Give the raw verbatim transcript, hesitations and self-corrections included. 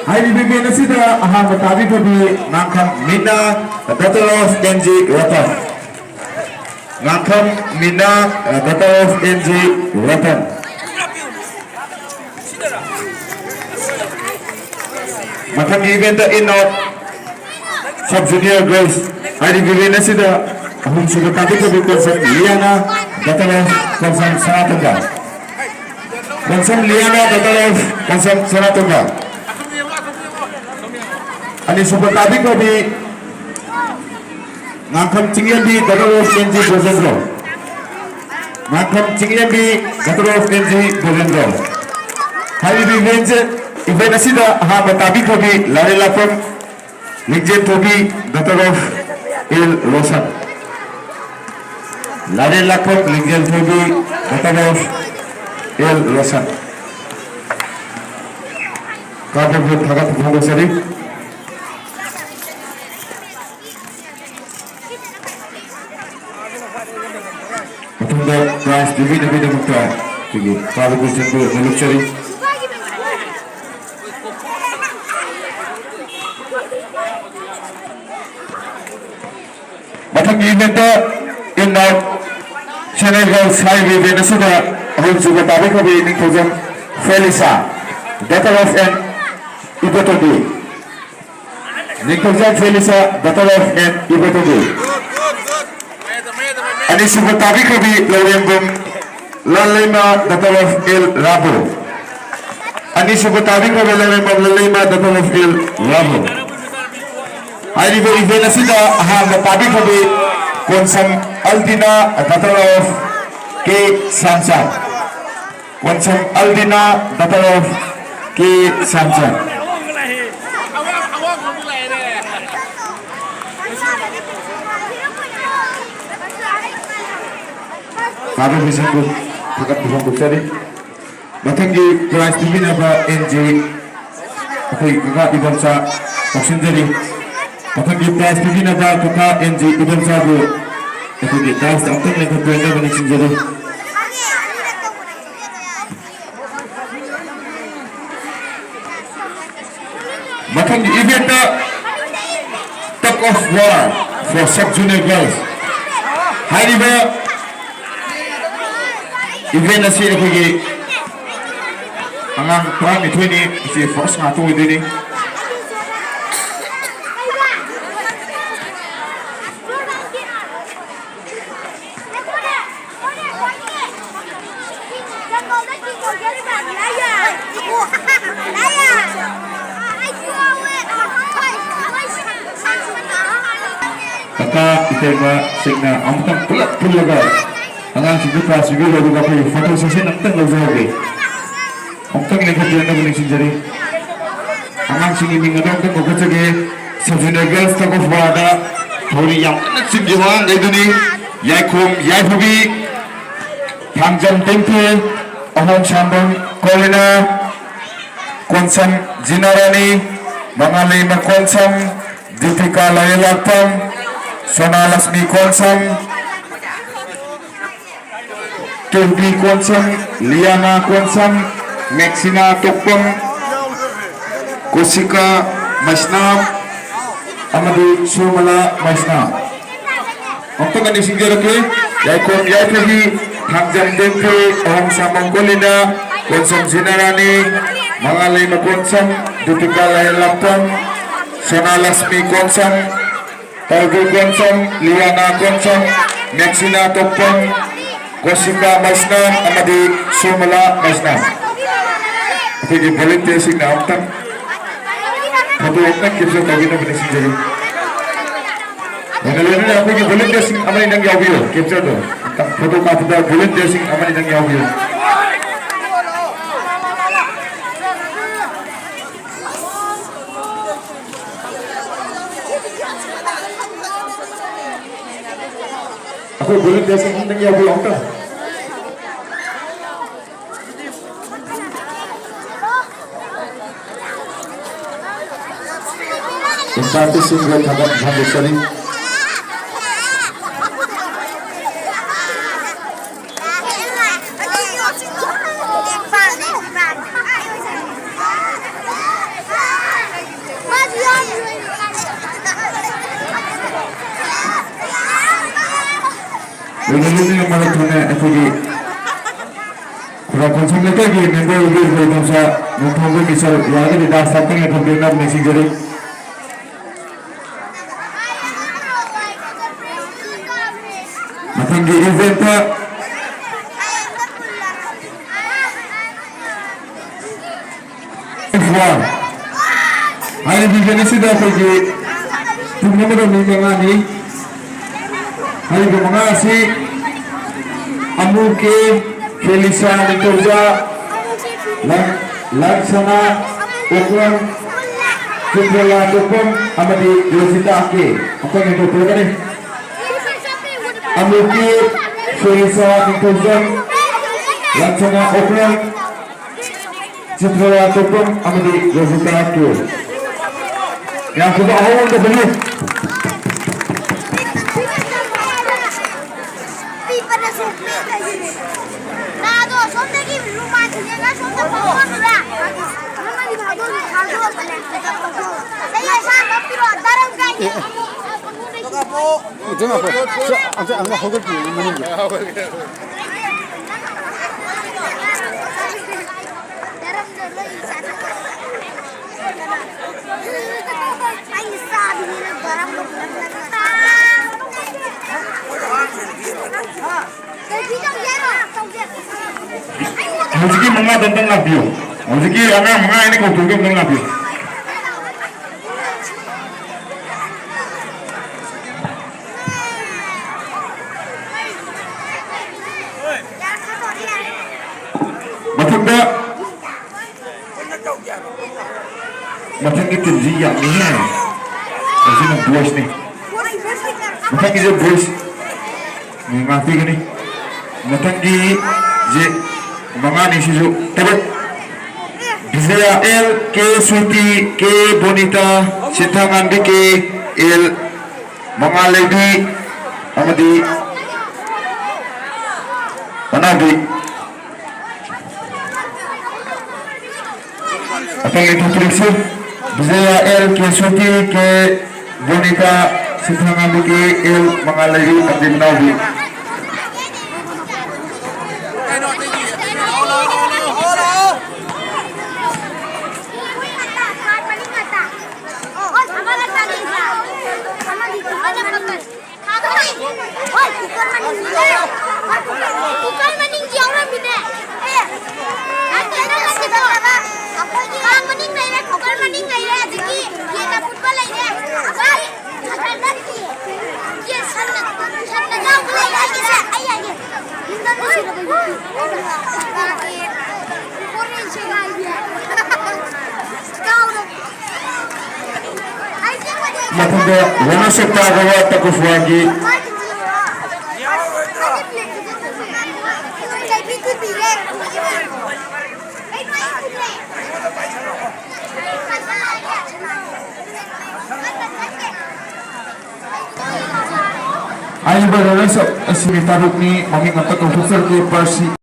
ꯍꯥꯏꯔꯤꯕ ꯏꯚꯦꯟ ꯑꯁꯤꯗ ꯑꯍꯥꯟꯕ ꯇꯥꯕꯤꯈ꯭ꯔꯕꯤ ꯉꯥꯡꯈꯝ ꯃꯤꯅꯥ, daughter of N G Ratan꯫ ꯉꯥꯡꯈꯝ Meena, daughter of N G Ratan꯫ ꯃꯊꯪꯒꯤ ꯏꯚꯦꯟꯗ in out sub junior girls꯫ ꯍꯥꯏꯔꯤꯕ event ꯑꯁꯤꯗ ꯑꯍꯨꯝꯁꯨꯕ ꯇꯥꯕꯤꯈ꯭ꯔꯕꯤ Konsam ꯂꯤꯌꯥꯅ, daughter of Konsam Sanatomba. Konsam ꯂꯤꯌꯥꯅ, daughter of Konsam ꯁꯅꯥꯇꯣꯝꯕ꯫ ꯑꯅꯤꯁꯨꯕ ꯇꯥꯕꯤꯈ꯭ꯔꯕꯤ ꯉꯥꯡꯈꯝ ꯆꯤꯡꯂꯦꯝꯕꯤ, daughter of N G ꯕ꯭ꯔꯖꯦꯟꯗ꯭ꯔꯣ꯫ ꯉꯥꯡꯈꯝ ꯆꯤꯡꯂꯦꯝꯕꯤ, daughter of N G ꯕ꯭ꯔꯖꯦꯟꯗ꯭ꯔꯣ꯫ ꯍꯥꯏꯔꯤꯕ ꯏꯚꯦꯟꯁꯦ, event ꯑꯁꯤꯗ ꯑꯍꯥꯟꯕ ꯇꯥꯕꯤꯈ꯭ꯔꯕꯤ ꯂꯥꯏꯔꯦꯟꯂꯥꯛꯄꯝ ꯂꯤꯡꯖꯦꯜꯊꯣꯏꯕꯤ, daughter of L Roshan. ꯂꯥꯏꯔꯦꯟꯂꯥꯛꯄꯝ ꯂꯤꯡꯖꯦꯜꯊꯣꯏꯕꯤ, daughter of L Roshan. ꯀꯥꯕꯕꯨ ꯊꯥꯒꯠꯄ ꯐꯣꯡꯗꯣꯛꯆꯔꯤ꯫ ꯃꯊꯪꯗ prize ꯄꯤꯕꯤꯅꯕꯒꯤꯗꯃꯛꯇ ꯑꯩꯈꯣꯏꯒꯤ ꯀꯥꯕ ꯀꯣꯏꯁꯟꯕꯨ ꯅꯣꯂꯨꯛꯆꯔꯤ꯫ ꯃꯊꯪꯒꯤ event in out senior girls ꯍꯥꯏꯔꯤꯕ ꯏꯚꯦꯟ ꯑꯁꯤꯗ ꯑꯍꯨꯝꯁꯨꯕ ꯇꯥꯕꯤꯈ꯭ꯔꯕꯤ ꯅꯤꯡꯊꯧꯖꯝ ꯐꯦꯂꯤꯁꯥ, daughter of N Ibotombi. Ningthoujam ꯐꯦꯂꯤꯁꯥ, daughter of N ꯏꯕꯣꯇꯣꯝꯕꯤ꯫ ꯑꯅꯤꯁꯨꯕ ꯇꯥꯕꯤꯈ꯭ꯔꯕꯤ ꯂꯧꯔꯦꯝꯕꯝ ꯂꯥꯜꯂꯩꯃ, daughter of L ꯔꯥꯕꯨ꯫ ꯑꯅꯤꯁꯨꯕ ꯇꯥꯕꯤꯈ꯭ꯔꯕꯤ ꯂꯧꯔꯦꯝꯕꯝ ꯂꯥꯜꯂꯩꯃ, daughter of L ꯔꯥꯕꯨ꯫ ꯍꯥꯏꯔꯤꯕ ꯏꯚꯦꯟ ꯑꯁꯤꯗ ꯑꯍꯥꯟꯕ ꯇꯥꯕꯤꯈ꯭ꯔꯕꯤ Konsam ꯑꯜꯗꯤꯅꯥ, daughter of K ꯁꯥꯝꯆꯥꯟ꯫ Konsam ꯑꯜꯗꯤꯅꯥ, daughter of K ꯁꯥꯝꯆꯥꯟ꯫ ꯀꯥꯕ ꯃꯤꯁꯛꯄꯨ ꯊꯥꯒꯠꯄ ꯐꯣꯡꯗꯣꯛꯆꯔꯤ꯫ ꯃꯊꯪꯒꯤ prize ꯄꯤꯕꯤꯅꯕ N G ꯑꯩꯈꯣꯏ ꯀꯀꯥ ꯏꯕꯣꯝꯆꯥ ꯀꯧꯁꯤꯟꯖꯔꯤ꯫ ꯃꯊꯪꯒꯤ prize ꯄꯤꯕꯤꯅꯕ ꯀꯀꯥ N G ꯏꯕꯣꯝꯆꯥꯕꯨ ꯑꯩꯈꯣꯏꯒꯤ dais ꯑꯝꯇꯪ ꯂꯦꯡꯈꯠꯄꯤꯔꯛꯅꯕ ꯅꯤꯡꯁꯤꯡꯖꯔꯤ꯫ ꯃꯊꯪꯒꯤ ꯏꯚꯦꯟꯠꯇ tug of war for sub junior girls ꯍꯥꯏꯔꯤꯕ ꯏꯚꯦꯟꯠ ꯑꯁꯤ ꯑꯩꯈꯣꯏꯒꯤ ꯑꯉꯥꯡ ꯇꯔꯥꯅꯤꯊꯣꯏꯅꯤ꯫ ꯑꯁꯤ ꯐꯥꯔꯁ ꯉꯥꯛꯇ ꯑꯣꯏꯗꯣꯏꯅꯤ꯫ ꯀꯀꯥ ꯏꯇꯩꯃꯁꯤꯡꯅ ꯑꯃꯨꯛꯇꯪ ꯄꯨꯂꯞ ꯄꯨꯜꯂꯒ ꯑꯉꯥꯡꯁꯤꯡꯗꯨ ꯀ꯭ꯂꯥꯁ ꯔꯤꯚ꯭ꯌꯨ ꯂꯧꯔꯒ ꯑꯩꯈꯣꯏꯒꯤ ꯐꯣꯇꯣ ꯁꯦꯁꯟ ꯑꯃꯨꯛꯇꯪ ꯂꯧꯖꯍꯧꯒꯦ꯫ ꯑꯃꯨꯛꯇꯪ ꯂꯦꯡꯈꯠꯄꯤꯔꯛꯅꯕ ꯅꯤꯡꯁꯤꯡꯖꯔꯤ꯫ ꯑꯉꯥꯡꯁꯤꯡꯒꯤ ꯃꯤꯡ ꯑꯗꯨ ꯑꯃꯨꯛꯇꯪ ꯀꯧꯈꯠꯆꯒꯦ꯫ Sub junior girls tug of war ꯗ ꯊꯧꯔꯤ ꯌꯥꯝ ꯀꯟꯅ ꯆꯤꯡꯈꯤꯕ ꯑꯉꯥꯡꯈꯩꯗꯨꯅꯤ꯫ ꯌꯥꯏꯈꯣꯝ ꯌꯥꯏꯐꯕꯤ, ꯊꯥꯡꯖꯝ ꯇꯦꯡꯊꯦ, ꯑꯍꯣꯝ ꯁꯥꯝꯕꯝ ꯀꯣꯂꯤꯅꯥ, ꯀꯣꯟꯁꯝ ꯖꯤꯅꯥꯔꯥꯅꯤ, ꯃꯉꯥꯂꯩꯃ ꯀꯣꯟꯁꯝ, ꯗꯤꯄꯤꯀꯥ ꯂꯥꯏꯔꯦꯜꯂꯥꯛꯄꯝ, ꯁꯣꯅꯥ ꯂꯛꯁꯃꯤ ꯀꯣꯟꯁꯝ, ꯇꯣꯝꯕꯤ ꯀꯣꯟꯁꯝ, ꯂꯤꯌꯥꯅꯥ ꯀꯣꯟꯁꯝ, ꯃꯦꯛꯁꯤꯅꯥ ꯇꯣꯛꯄꯝ, ꯀꯣꯁꯤꯀꯥ ꯃꯩꯁꯅꯥꯝ ꯑꯃꯗꯤ ꯁꯣꯃꯂꯥ ꯃꯩꯁꯅꯥꯝ꯫ ꯑꯃꯨꯛꯇꯪꯒ ꯅꯤꯡꯁꯤꯡꯖꯔꯛꯀꯦ꯫ ꯌꯥꯏꯈꯣꯝ ꯌꯥꯏꯐꯕꯤ, ꯊꯥꯡꯖꯝ ꯇꯦꯡꯊꯦ, ꯑꯍꯣꯝ ꯁꯥꯃꯣꯝ ꯀꯣꯂꯤꯅꯥ, ꯀꯣꯟꯁꯝ ꯖꯤꯅꯥꯔꯥꯅꯤ, ꯃꯉꯥꯂꯩꯃ ꯀꯣꯟꯁꯝ, ꯗꯤꯄꯤꯀꯥ ꯂꯥꯏꯔꯦꯜꯂꯥꯛꯄꯝ, ꯁꯣꯅꯥ ꯂꯛꯁꯃꯤ ꯀꯣꯟꯁꯝ, ꯇꯔꯕꯨ ꯀꯣꯟꯁꯝ, ꯂꯤꯌꯥꯅꯥ ꯀꯣꯟꯁꯝ, ꯃꯦꯛꯁꯤꯅꯥ ꯇꯣꯛꯄꯝ, ꯀꯣꯁꯤꯀꯥ ꯃꯩꯁꯅꯥꯝ ꯑꯃꯗꯤ ꯁꯣꯃꯂꯥ ꯃꯩꯁꯅꯥꯝ꯫ ꯑꯩꯈꯣꯏꯒꯤ ꯚꯣꯂꯨꯟꯇꯤꯌꯔꯁꯤꯡꯅ ꯑꯃꯨꯛꯇꯪ ꯐꯣꯇꯣ ꯑꯃꯨꯛꯇꯪ ꯀꯦꯞꯆꯔ ꯇꯧꯕꯤꯅꯕ ꯅꯤꯡꯁꯤꯡꯖꯔꯤ꯫ ꯂꯣꯏꯅ ꯂꯣꯏꯅꯅ ꯑꯩꯈꯣꯏꯒꯤ ꯚꯣꯂꯨꯟꯇꯤꯌꯔꯁꯤꯡ ꯑꯃꯅꯤ ꯅꯪ ꯌꯥꯎꯕꯤꯌꯨ, ꯀꯦꯞꯆꯔꯗꯣ꯫ ꯑꯃꯨꯛꯇꯪ ꯐꯣꯇꯣ ꯀꯥꯞꯄꯗ ꯚꯣꯂꯨꯟꯇꯤꯌꯔꯁꯤꯡ ꯑꯃꯅꯤ ꯅꯪ ꯌꯥꯎꯕꯤꯌꯨ꯫ ꯑꯩꯈꯣꯏ ꯚꯣꯂꯨꯟꯇꯤꯌꯔꯁꯤꯡ ꯑꯃꯨꯛꯇꯪ ꯌꯥꯎꯕꯤꯌꯨ ꯑꯃꯨꯛꯇꯪ꯫ ꯏꯟꯆꯥꯔꯖꯁꯤꯡꯒ ꯊꯥꯒꯠ ꯐꯣꯡꯗꯣꯛꯆꯔꯤ꯫ ꯂꯣꯏꯅ ꯂꯣꯏꯅꯅ ꯃꯔꯛ ꯊꯣꯛꯅ ꯑꯩꯈꯣꯏꯒꯤ ꯈꯨꯔꯥꯛ ꯈꯣꯟꯁꯝ ꯂꯩꯀꯥꯏꯒꯤ ꯃꯦꯝꯕꯔ ꯑꯣꯏꯕꯤꯔꯤꯕ ꯏꯗꯣꯝꯆꯥ ꯅꯣꯡꯊꯣꯝꯕ ꯃꯤꯆꯜ ꯌꯥꯔꯒꯗꯤ ꯗꯥꯟꯁ ꯇꯥꯛꯇꯅ ꯊꯝꯕꯤꯅꯕ ꯅꯤꯡꯁꯤꯡꯖꯔꯤ꯫ ꯃꯊꯪꯒꯤ ꯏꯚꯦꯟꯠꯇ ꯍꯥꯏꯔꯤꯕ ꯏꯚꯦꯟꯠ ꯑꯁꯤꯗ ꯑꯩꯈꯣꯏꯒꯤ ꯄꯨꯡ ꯑꯃꯗ ꯃꯤ ꯃꯉꯥꯅꯤ꯫ ꯍꯥꯏꯔꯤꯕ ꯃꯉꯥ ꯑꯁꯤ ꯑꯃꯨ ꯀꯦ, ꯐꯦꯂꯤꯁꯥ ꯅꯤꯡꯊꯧꯖꯥ, ꯂꯥꯛ-, ꯂꯥꯛꯁꯅꯥ ꯑꯣꯀ꯭ꯔꯝ, ꯆꯤꯇ꯭ꯔꯂꯥ ꯇꯣꯛꯄꯝ ꯑꯃꯗꯤ ꯔꯣꯖꯤꯇꯥ ꯀꯦ꯫ ꯑꯩꯈꯣꯏꯅ ꯍꯦꯟꯗꯣꯛꯄꯤꯔꯒꯅꯤ꯫ ꯑꯃꯨ ꯀꯦ, ꯐꯦꯂꯤꯁꯥ ꯅꯤꯡꯊꯧꯖꯝ, ꯂꯥꯛꯁꯅꯥ ꯑꯣꯀ꯭ꯔꯝ, ꯆꯤꯇ꯭ꯔꯂꯥ ꯇꯣꯛꯄꯝ ꯑꯃꯗꯤ ꯔꯣꯖꯤꯇꯥ ꯀꯦ꯫ ꯌꯥꯝ ꯐꯕ ꯑꯍꯧꯕ ꯑꯃ ꯇꯧꯕꯤꯌꯨ꯫ ꯄꯤꯛꯄꯅꯁꯨ ꯄꯤꯛ ꯍꯥꯏꯁꯤꯅꯦ꯫ ꯅꯥꯗꯣ ꯁꯣꯝꯗꯒꯤ ꯔꯨꯃꯥꯜ ꯊꯤꯖꯤꯜꯂꯒ ꯁꯣꯝꯗ ꯐꯧꯗꯣꯛꯑꯝꯃꯨꯔꯥ? ꯑꯃꯒꯤ ꯊꯥꯗꯣꯛꯑꯝꯃꯨ, ꯊꯥꯗꯣꯛꯑꯝꯃꯨꯅꯦ꯫ ꯆꯍꯤ ꯑꯁꯥꯡꯕ ꯄꯤꯔꯛꯑꯣ, ꯗꯔꯝ ꯀꯥꯏꯅ꯫ ꯑꯝꯇ ꯉꯥꯏꯈꯣ꯫ ꯁꯤ ꯑꯝꯇ, ꯑꯝꯇ ꯍꯧꯒꯠꯄꯤꯌꯨ, ꯃꯅꯤꯡꯗ꯫ ꯍꯧꯖꯤꯛꯀꯤ ꯃꯉꯥꯗꯣ ꯑꯝꯇꯪ ꯂꯥꯛꯄꯤꯌꯨ꯫ ꯍꯧꯖꯤꯛꯀꯤ ꯑꯉꯥꯡ ꯃꯉꯥ ꯑꯩꯅ ꯀꯧꯊꯣꯛꯀꯦ, ꯑꯝꯇꯪ ꯂꯥꯛꯄꯤꯌꯨ꯫ ꯃꯊꯪꯗ, ꯃꯊꯪꯒꯤ ꯇꯤꯝꯁꯤ ꯌꯥꯝꯃꯤꯍꯦ꯫ ꯃꯁꯤꯅ ꯕꯣꯏꯁꯅꯤ꯫ ꯃꯊꯪꯒꯤꯁꯦ ꯕꯣꯏꯁ꯫ ꯉꯥꯛꯄꯤꯒꯅꯤ꯫ ꯃꯊꯪꯒꯤꯁꯦ ꯃꯉꯥꯅꯤ, ꯁꯤꯁꯨ ꯇꯔꯨꯛ꯫ ꯕꯤꯖꯌꯥ ꯑꯦꯜ, ꯀꯦ ꯁ꯭ꯋꯤꯇꯤ, ꯀꯦ ꯕꯣꯅꯤꯇꯥ, ꯁꯤꯟꯊꯥꯉꯥꯟꯕꯤ ꯀꯦ ꯑꯦꯜ, ꯃꯉꯥꯜꯂꯩꯕꯤ ꯑꯃꯗꯤ ꯃꯅꯥꯎꯕꯤ꯫ ꯑꯇꯩ ꯑꯇꯣꯞꯄꯁꯨ ꯕꯤꯖꯌꯥ ꯑꯦꯜ, ꯀꯦ ꯁ꯭ꯋꯤꯇꯤ, ꯀꯦ ꯕꯣꯅꯤꯇꯥ, ꯁꯤꯟꯊꯥꯉꯥꯟꯕꯤ ꯀꯦ ꯑꯦꯜ, ꯃꯉꯥꯜꯂꯩꯕꯤ ꯑꯃꯗꯤ ꯃꯅꯥꯎꯕꯤ꯫ ꯃꯊꯪꯗ ꯋꯥꯅꯣꯁꯦꯞꯇ ꯒꯣꯋꯥ ꯇꯀꯨꯐꯨꯋꯥꯒꯤ ꯍꯥꯏꯔꯤꯕ ꯔꯅꯔꯁ ꯑꯞ ꯑꯁꯤꯒꯤ ꯇꯔꯨꯛꯅꯤ꯫ ꯃꯃꯤꯡ ꯑꯝꯇ ꯀꯧꯊꯣꯛꯆꯔꯛꯀꯦ꯫ ꯄꯔꯁꯤ